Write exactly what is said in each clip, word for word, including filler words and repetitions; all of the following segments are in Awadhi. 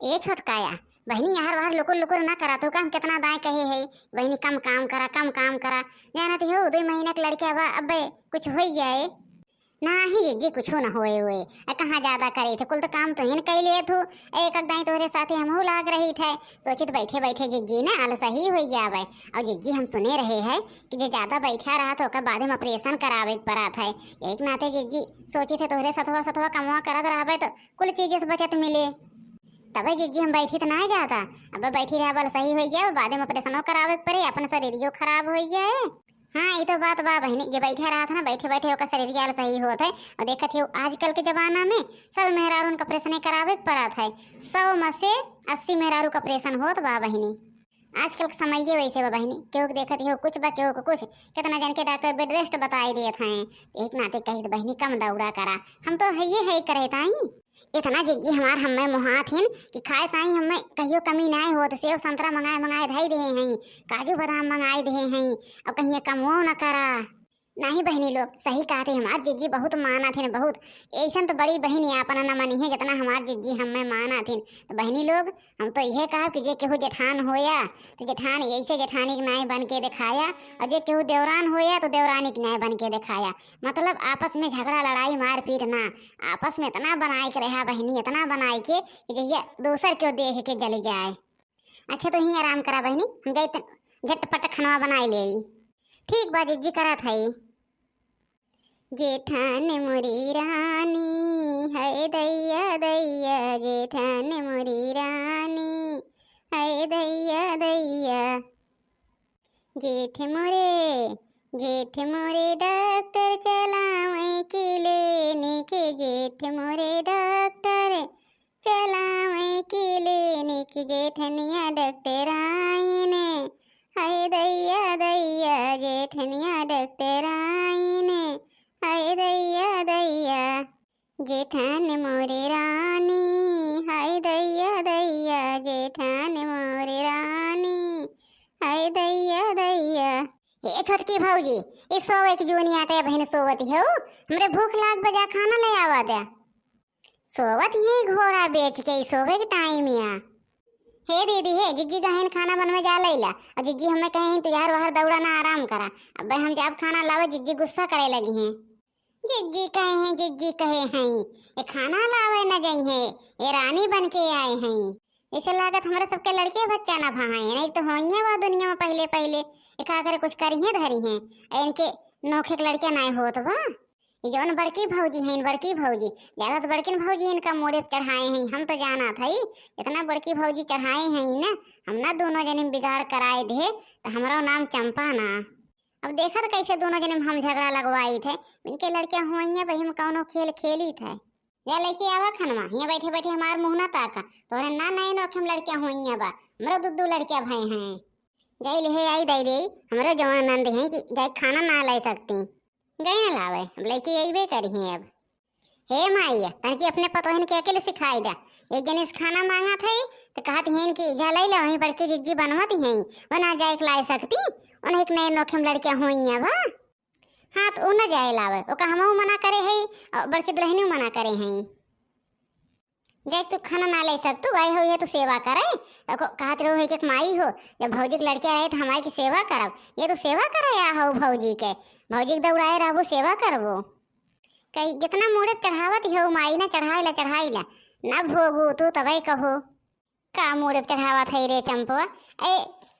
ए छोटकाया, बहिनी, यहाँ वहाँ लुकुर लुकुर ना करा, तू का हम कितना दाएं कहे है, बहिनी, कम काम करा, कम काम करा। जानत हो, दुई महीना के लड़का बा, अबे कुछ होई जाए। नाही जिज्जी, कुछो न होए होए। अ, कहाँ ज्यादा करे थे, कुल तो काम तो हिन कइ लिए थू। एक एक दाई तोहरे साथे हमहू लाग रही थे। सोचित बैठे बैठे जिज्जी ना आलसही होई जावे। और जिज्जी, हम सुने रहे हैं कि जे ज्यादा बैठा रहा तो ओकर बादे में ऑपरेशन करावे के पड़ा था। एक नाते जिज्जी सोचित है तोहरे सथवा सथवा कमवा करत रहबे तो कुल चीज से बचत मिले। तबे जिज्जी हम बैठी तो ना जाता। अब बैठी रहा बल सही होई जाए, बादे में ऑपरेशनो करावे के पड़े, अपन शरीरियो खराब होई जाए। हाँ, ई तो बात बा बहिनी, जे बैठे रहत है ना, बैठे बैठे ओकर शरीर आलसही होत है। और देखत हो आजकल के जमाना में सब मेहरारून का ऑपरेशन करावे के पड़त है। सौ में से अस्सी मेहरारू का ऑपरेशन होत बा बहिनी। आजकल के समय ये वैसे बा बहिनी, केहू के देखत हो कुछ बा, केहू के कुछ। कितना जन के डॉक्टर बेड रेस्ट बताई देत हैं। एक नाते कहित बहिनी, कम दौड़ा करा, हम तो है ये है करे ताई। इतना जिज्जी हमार हमें मोहात हिन कि खाए ताई हमें कहियो कमी नाय होत। सेव संतरा मंगाए मंगाए धई देहे हैं, काजू बादाम मंगाए देहे हैं, अब कहिए कमो न करा। नहीं बहिनी लोग, सही कहत है, हमार जिज्जी बहुत मानत हिन, बहुत। ऐसन तो बड़ी बहिनी आपन न मनी है जितना हमार जिज्जी हमें मानत हिन। तो बहिनी लोग, हम तो यह कहब कि जे केहू जेठान होया तो जेठान ऐसे जेठानी के नाय बन के दिखाया, और जे केहू देवरान होया तो देवरानी के नाय बन के दिखाया। मतलब आपस में झगड़ा लड़ाई मारपीट ना, आपस में इतना बनाए के रहा बहिनी, इतना बनाए के कि जहिया दोसर केहू देख के जल जाए। अच्छा, तो ही आराम करा बहिनी, हम जाई त-, झटपट खनवा बनाए ले आई। ठीक बा जिज्जी, करत है। जेठान मोरी रानी है दैया दैया, जेठान मोरी रानी है दैया दैया। जेठ मोरे, जेठ मोरे डॉक्टर चलावे क्लिनिक, जेठ मोरे डॉक्टर चलावे क्लिनिक, जेठनिया डॉक्टर आईने, हाय दैया दैया, जेठनिया डॉक्टर आईने, हाय दैया दैया। जेठान मोरे रानी, हाय दैया दैया, जेठान मोरे रानी, हाय दैया दैया। हे छोटकी भौजी, ई सोवे के जूनी आटे बहिन सोवत हो, हमरे भूख लाग बा, जा खाना ले आवा दे। सोवत ही घोड़ा बेच के, ई सोवे के टाइम या। हे दीदी, हे जिज्जी कहेन खाना बनवे जा लैला, और जिज्जी हमें कहेन तू यार बाहर दौड़ा ना, आराम करा। अबे हम जाब खाना लावे, जिज्जी गुस्सा करे लगी हैं। जिज्जी कहे हैं, जिज्जी कहे हैं, ये खाना लावे न जाई हैं, ये रानी बन के आए हैं। ऐसे लागत हमरा सबके लड़के बच्चा ना भा हैं, नहीं तो होइया बा दुनिया में पहले पहले। एका करे कुछ करिए धरी हैं, ए इनके नोखे के लड़के नाय होत बा। ये जवन बड़की भौजी हैं, बड़की भौजी, ज्यादा तो बड़किन भौजी इनका मूड़े पे चढ़ाए हैं, हम तो जानत हई। इतना बड़की भौजी चढ़ाए हैं ना, हम ना दोनों जने में बिगाड़ कराए दे, तो हमरो नाम चंपा ना। अब देखत कैसे दोनों जने में हम झगड़ा लगवाई थे। इनके लड़कियां हुआइया भाई, हम कौनो खेल खेली थे। जा लेके आवा खनवा, हियां बैठे बैठे हमार मुंह ना ताका। तोरे ना नए नोखे में लड़कियां हुआइया बा, हमरो दू दू लड़कियां भए हैं। जाई ले आई दई दे, हमरो जवान नंद हैं कि जाई खाना ना लाई सकती। गई ना लावे, अब लेके अइबे करी हैं अब। हे माई, तनकी अपने पतोहिन के अकेले सिखाई दे। एक जने से खाना मांगत है, तो कहत हैं कि जा लई ला, वहीं बड़की जिज्जी बनवत हैं, वो ना जाए के लाई सकती, उन्हें एक नए नोखे में लड़कियां हुआइया बा। हाँ, तो उ न जाए लावे, ओका हमहू मना करे हई, और बड़की दुल्हनियो मना करे हई। जाए तू खाना ना लाई सकतू, आए हो ये तू सेवा करे। ओको कहत रहो है कि एक माई हो, जब भौजी के लड़किया रहे तो हमारे की सेवा करब, ये तू सेवा करे आ हो भौजी के, भौजी के दौड़ाए रहबो, सेवा करबो। कही जितना मूड़े चढ़ावत हो माई ना, चढ़ाई ला, चढ़ाई ला, ना भोगू तू तबे कहो। का मूड़े पे चढ़ावत है रे चंपवा? ए,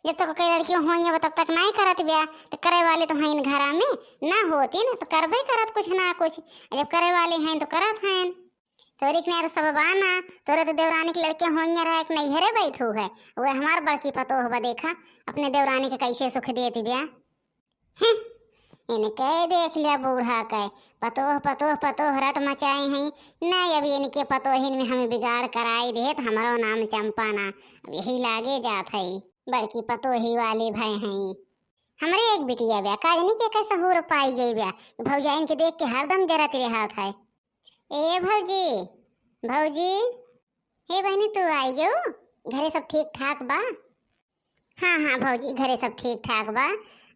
जब तक कोई लड़की होइया बा, तब तक नाई करत ब्या, तो करे वाले तो हैं घरा में, ना होती ना तो करबे करत कुछ ना कुछ। जब करे वाले हैं तो करत हैं। तोरी के तो सब बाना, तोरे तो देवरानी के लड़के होइया रहे के नैहरे बैठू है, वो हमार बड़की पतोह बा, देखा अपने देवरानी के कैसे सुख देती ब्या। हम्म, इनके देख लिया बूढ़ा के, पतोह, पतोह, पतोह रट मचाए हैं। नहीं, अभी इनके पतोहिन में हमें बिगाड़ कराई दे, तो हमारो नाम चंपा ना, अब यही लागे जात है, बड़की पतोही वाली भय हैं। हमरे एक बिटिया ब्या, काजनी के कैसे हूर पाई गई ब्या, भौजाइन के देख के हरदम जरत रहत है। ए भौजी, भौजी, हे बहनी, तू आई गयो? घरे सब ठीक ठाक बा? हाँ, हाँ भौजी, घरे सब ठीक ठाक बा।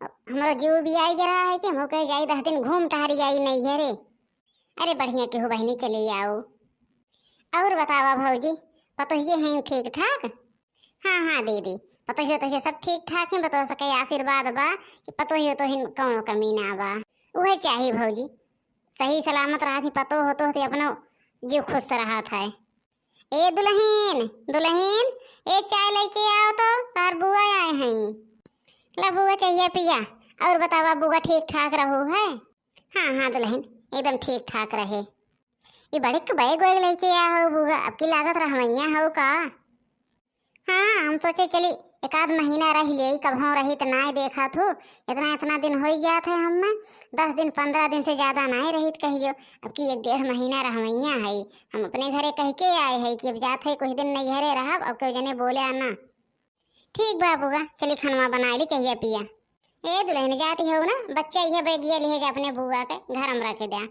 हमरो जीव भी आई गे रहा है कि हम कहे जाई दस दिन घूम टहरी आई नैहरे। अरे बढ़िया केहू बहनी, चली आओ। और बतावा भौजी, पतोहिए हैं ठीक ठाक? हाँ, हाँ दीदी, पतोहियो तोहियो सब ठीक ठाक हैं, बतौह सबके आशीर्वाद बा कि पतोहियो तोहिन कौनो कमी ना बा। उहे चाही भौजी, सही सलामत रहत ही पतोह होतो होते अपनो जीव खुश रहत है। ए दुलहिन, दुलहिन, ए चाय लेके आओ तो, तार बुआ आए हैं। ला बुआ चाहिए पिया, और बतावा बुआ ठीक ठाक रहू है? हाँ, हाँ दुलहिन, एकदम ठीक ठाक रहे। ये बड़े के बैग वैग लेके आया हो बुआ, अब की लागत रहवैया हो का? हाँ, हम सोचे चली एक आध महीना रह ले, कबहूँ रही त नाय देखा थू, इतना, इतना दिन हो गया थे हमें, दस दिन, पन्द्रह दिन से ज्यादा नाय रही त कहियो, अब की एक डेढ़ महीना रहवैया है। हम अपने घरे कह के आए हैं कि अब जात है कुछ दिन नैहरे रहब, अब केहू जने बोले ना। ठीक बा बुआ, चली खनवा बनाए ली, चाहिए पिया। ए दुलहिन जाती हो ना, बच्चा यह बैगिया लिहे जा अपने बुआ के घर में रखे द्या।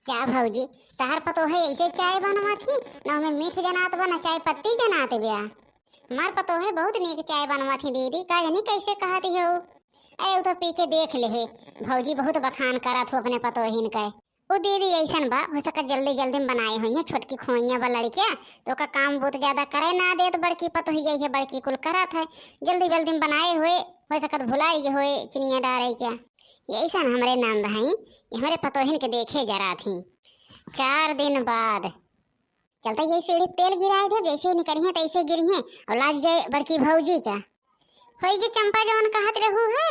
क्या भौजी, तहार पतोहे ऐसे चाय बनवा थी, ना हमें मीठ जनात बा, ना चाय पत्ती जनात ब्या। हमार पतोहे बहुत नीक चाय बनवा थी दीदी, का जानी कैसे कहती हो। ए, उ तो पी के देख ले है, भौजी बहुत बखान करत हो अपने पतोहिन के। उ दीदी ऐसन बा, हो सकत जल्दी जल्दी में बनाए होइहें, छोटकी खोइया बा लड़किया, तो ओका काम बहुत ज्यादा करे ना देत, बड़की पतोहिया है, बड़की कुल करत है, जल्दी जल्दी में बनाए हुए, हो सकत भुलाई गए हुए चिनिया डारे क्या। ये ऐसन हमरे नंद हैं, ये हमरे पतोहिन के देखे जरा थी। चार दिन बाद चलता ये सीढ़ी तेल गिराए दे, जैसे निकली है तैसे गिरी है और लाग जाए बड़की भौजी का। होई गे चंपा जवन कहत रहू है?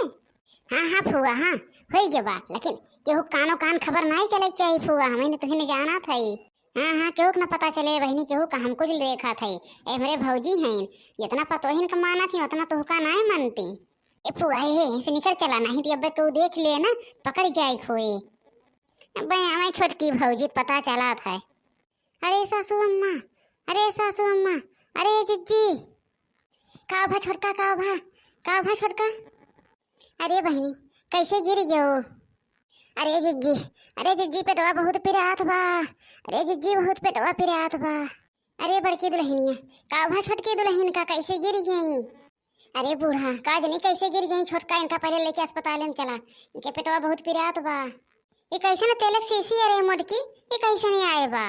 हाँ, हाँ फुआ, हाँ, होई गे बा, लेकिन केहू कानो कान खबर नाई चले के चाही फुआ, हमें ने तुहिन जाना था। हाँ, हाँ, केहू के न पता चले बहिनी, केहू का हम कुछ देखा था। ए हमरे भौजी हैं, जितना पतोहिन का मानत ही उतना तोहका नाई मानती। ए फुआ, हे, हे, से निकल चला, नहीं तो अब केहू देख ले ना, पकड़ जाए खोए। अब हमें छोटकी भौजी पता चला था। अरे सासू अम्मा, अरे सासू अम्मा, अरे जिज्जी, का भा छोटका, का भा, का भा छोटका? अरे बहिनी, कैसे गिर गयो? अरे जिज्जी, अरे जिज्जी, पेटवा बहुत पिरात बा। अरे जिज्जी, बहुत पेटवा पिरात बा। अरे बड़की दुलहिनिया, का भा छोटकी दुलहिन का, कैसे गिर गई? अरे बूढ़ा, का जनी कैसे गिर गई छोटका, इनका पहले लेके अस्पताल में चला, इनके पेटवा बहुत पिरात बा। ई कैसन तेलक शीशी अरे मोटकी, ई कैसन आए बा?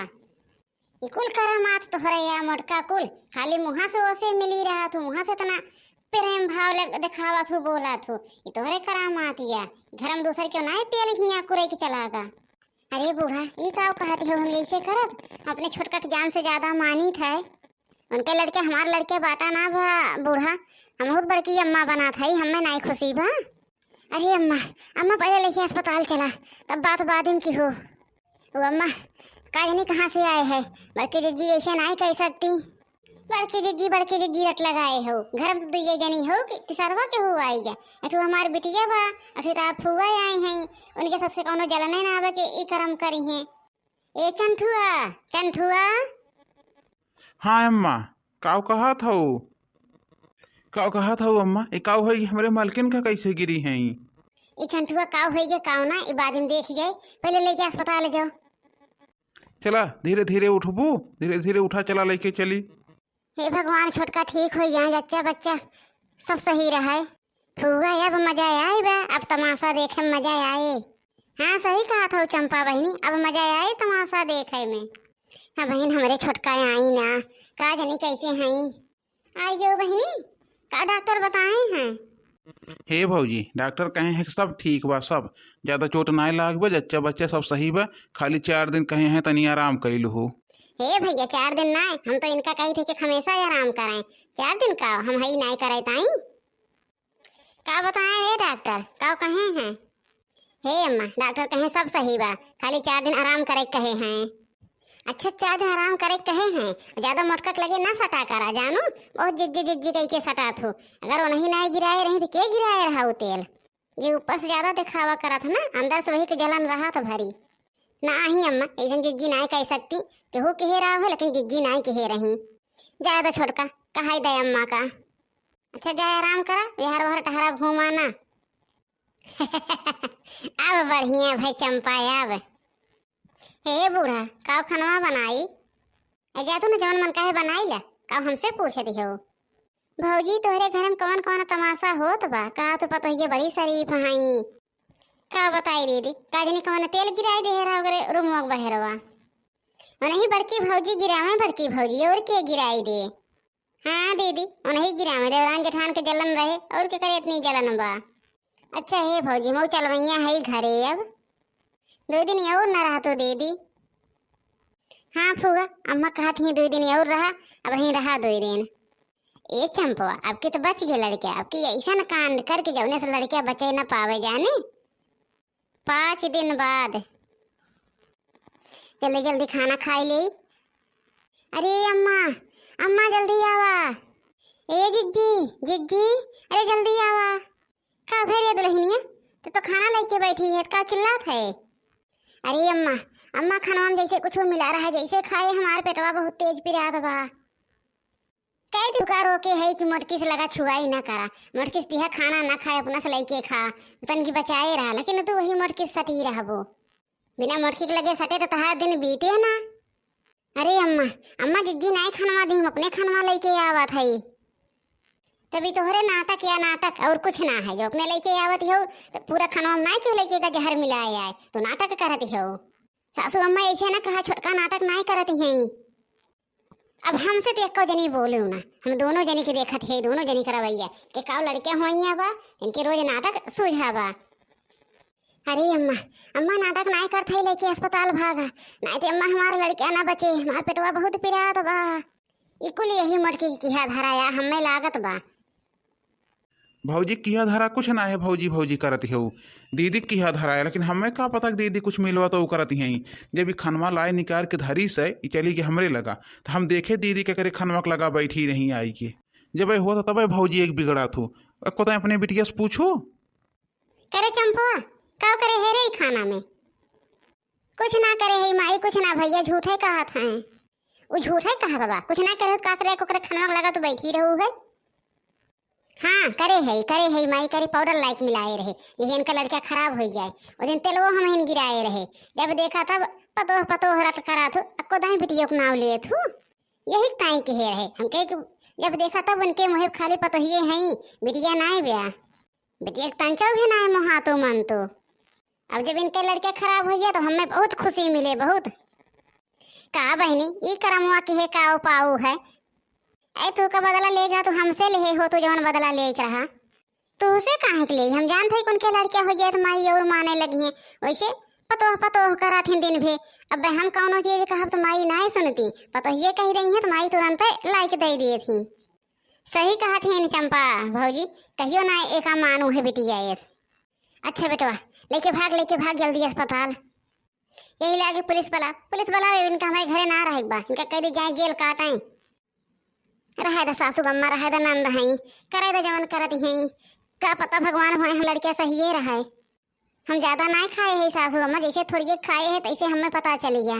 ई कुल करामात तोहरे या मोटका कुल, खाली मुँहा से ओसे मिली रहा थू, मुँहा से इतना प्रेम भाव लग-, दिखावा थू, बोला थू। ई तोहरे करामात या, घर में दूसर क्यों ना तेल हियाँ कुरे के चला गा। अरे बूढ़ा, ई का कहत हो, हम ऐसे करब? हम अपने छोटका के जान से ज्यादा मानित है। उनके लड़के हमार लड़के बाटा ना बा बूढ़ा, हम बहुत बड़की अम्मा बनात है, हमें नाई खुशी बा। अरे अम्मा, अम्मा पहले लेके अस्पताल चला, तब बात बाद में की हो। ओ अम्मा, का जानी कहाँ से आए है, बड़की जिज्जी ऐसे नाई कह सकती। बड़की जिज्जी, बड़की जिज्जी रट लगाए हो, घर में तो दुइये जनी हो कि तिसरवा के हो आई जा। एठू हमार बिटिया बा, एठू तो आप फुआ आई हैं, उनके सबसे कौनो जलने ना आवे कि ई करम करी हैं। ए चंठुआ, चंठुआ। हाँ अम्मा, काव कहत हऊ? काव कहत हऊ अम्मा? ए काव होई, हमरे मलकिन का कैसे गिरी हैं? ई चंठुआ काव होई गे, काव ना, ई बाद में देखी जाए, पहले ले जा अस्पताल जाओ। चला, धीरे धीरे उठबू, धीरे धीरे उठा, चला लेके चली। हे भगवान, छोटका ठीक हो जाए, जच्चा बच्चा सब सही रहे। फुआ, अब मजा आए बा, अब तमाशा देखे में मजा आए। हाँ, सही कहत हऊ चंपा बहिनी, अब मजा आए तमाशा देखे में। हाँ बहिन, हमरे छोटका आई ना, का जानी कैसे हई। आइयो बहिनी, का डॉक्टर बताए हैं? हे भौजी, डॉक्टर कहे हैं कि सब ठीक बा, सब ज्यादा चोट नाय लाग बा, जच्चा बच्चा सब सही बा, खाली चार दिन कहे हैं तनी आराम कैलू हो। हे भैया, चार दिन नाय, हम तो इनका कही थे कि हमेशा आराम कराएं, चार दिन का हम हई नाय कराए ताई। का बताएं रे डॉक्टर, का कहे हैं? हे अम्मा, डॉक्टर कहे सब सही बा, खाली चार दिन आराम करे के कहे हैं। अच्छा, चार दिन आराम करे के कहे हैं, ज्यादा मोटका के लगे ना सटा करा जानू, बहुत जिज्जी जिज्जी कह के सटात हो। अगर उन्हीं ना गिराए रही तो के गिराए रहा वो तेल? जे ऊपर से ज्यादा दिखावा करत है ना, अंदर से वही के जलन रहा था भरी। ना ही अम्मा, ऐसन जिज्जी नाय कह सकती, केहू कहे रहा हो लेकिन जिज्जी नाय कहे रही। जाए दो छोटका, कहाई दे अम्मा का। अच्छा जाए आराम करा, बिहार वहार टहरा घूमा ना। अब बढ़िया भाई चंपा अब। हे बूढ़ा, काव खनवा बनाई? ए जा तू न जवन मन कहे बनाई ले, काव हमसे पूछ दिहो? भौजी तोहरे घर में कौन कौन तमाशा होत बा? का तो पतोहिए बड़ी शरीफ हई। का बताई दीदी, का जानी कौन तेल गिराई दे रहा ओकरे रूमवा के बहरवा। उन्हीं बड़की भौजी गिरावे, बड़की भौजी, और के गिराई दे? हाँ दीदी, उन्हीं गिरावे, देवरान जेठान के जलन रहे, और के करे इतनी जलन बा। अच्छा हे भौजी, मऊ चलवैया है घरे अब, दो दिन और न रहा तो दीदी। हाँ फूआ, अम्मा कहत ही दो दिन और रहा, अब यहीं रहा दो दिन। ए चंपवा, अब के तो बच गए लड़किया, अब के ऐसा न कांड करके जौने से लड़किया बचे न पावे जाने। पाँच दिन बाद जल्दी जल्दी खाना खाई ले। अरे अम्मा, अम्मा जल्दी आवा। ए जिज्जी, जिज्जी, अरे जल्दी आवा। का भे रे दुल्हनिया, तू तो खाना लेके बैठी है, का चिल्लात है? अरे अम्मा, अम्मा खाना में जैसे कुछ मिला रहा है, जैसे खाए हमार पेटवा बहुत तेज पिरात बा। कह दू का रोके है कि मोटकी से लगा छुआई ना करा, मोटकी से दिहा खाना ना खाए, अपना से लेके खा, तन की बचाए रहा, लेकिन तू वही मोटकी से सटी रहबो। बिना मोटकी के लगे सटे तो तहार दिन बीते ना। अरे अम्मा, अम्मा जिज्जी नाई खनवा दी, हम अपने खनवा लेके आवत है। तभी तोहरे नाटक या नाटक और कुछ ना है, जो अपने लेके आवत हो तो पूरा खनवा में नाई क्यों लेके का जहर मिलाए आए, तो नाटक करत हो। सासू अम्मा ऐसे ना कहा, छोटका नाटक नाई करत हैं। अब हमसे तो एको जनी बोले ना, हम दोनों जनी के देखत है, दोनों जनी के रवैया के काव लड़के होइया बा, इनके रोज नाटक सूझा बा। अरे अम्मा, अम्मा नाटक नाई करत है, लेके अस्पताल भागा, नाई तो अम्मा हमार लड़किया ना बचे, हमार पेटवा बहुत पिरात बा। ई कुल यही मोटकी के किहा धराया, हमें लागत बा। भौजी किहा धरा कुछ ना है, भौजी भौजी करत हो, दीदी किहा धरा है, लेकिन हमें का पता कि दीदी कुछ मिलवा तो करत ही। जब ई खनवा लाए निकाल के धरी से ई चली गई हमरे लगा, तो हम देखे दीदी के करे खनवा के लगा बैठी रही आई के। जब ये होता तब भौजी एक बिगड़ा थू, को तो अपने बिटिया से पूछू। करे चंपुआ, का करे है रे ई खाना में? कुछ ना करे है माई, कुछ ना भैया, झूठे कहत हैं। उ झूठे कहत बा, कुछ ना करे तो का करे, ओकरे खनवा के लगा तो बैठी रहू है। हाँ, करे है, करे है माई, करे पाउडर लाइक मिलाए रहे, यही इनका लड़का खराब हो जाए। वो दिन तेलवो हम इन गिराए रहे, जब देखा तब पतोह पतोह रट करा थू, अक्को दाई बिटियो के नाव लिए थू। यही ताई के रहे, हम कहे कि जब देखा तब उनके मुँहे खाली पतोहिए हैं, बिटिया नाई ब्या। बिटिया के तंचो भी नाई मोहातो मन तो। अब जब इनके लड़के खराब हो गया तो हमें बहुत खुशी मिले, बहुत। का बहनी, ई करमुआ के है, का उपाऊ है? ऐ तू का बदला ले जा, तू हमसे ले हो, तू जवन बदला ले के रहा। तू उसे काहे के ले? हम जानते हैं कि उनके लड़कियां हो जाए तो माई और माने लगी हैं। वैसे पतोह पतोह करत हैं दिन भे। अब हम कौनो चीज कहब तो माई नहीं सुनती, पतोहिए कह रही हैं तो माई तुरंत लाइक दे दिए थी। सही कहत हैं चंपा भौजी, कहियो ना एका मानू है बिटिया एस। अच्छा बेटवा, लेके भाग, लेके भाग जल्दी अस्पताल। यही लागे पुलिस वाला, पुलिस वाला इनका हमारे घरे ना रहे बा, इनका कह दे जाए जेल काटें। रहे दा सासू अम्मा, रहे दा नंद हैं, करे दा जवन करत हैं। का पता भगवान होए हम लड़किया सहिए रहे। हम ज्यादा नाई खाए हैं सासू अम्मा, जैसे थोड़िए खाए हैं तैसे हमें पता चल गया।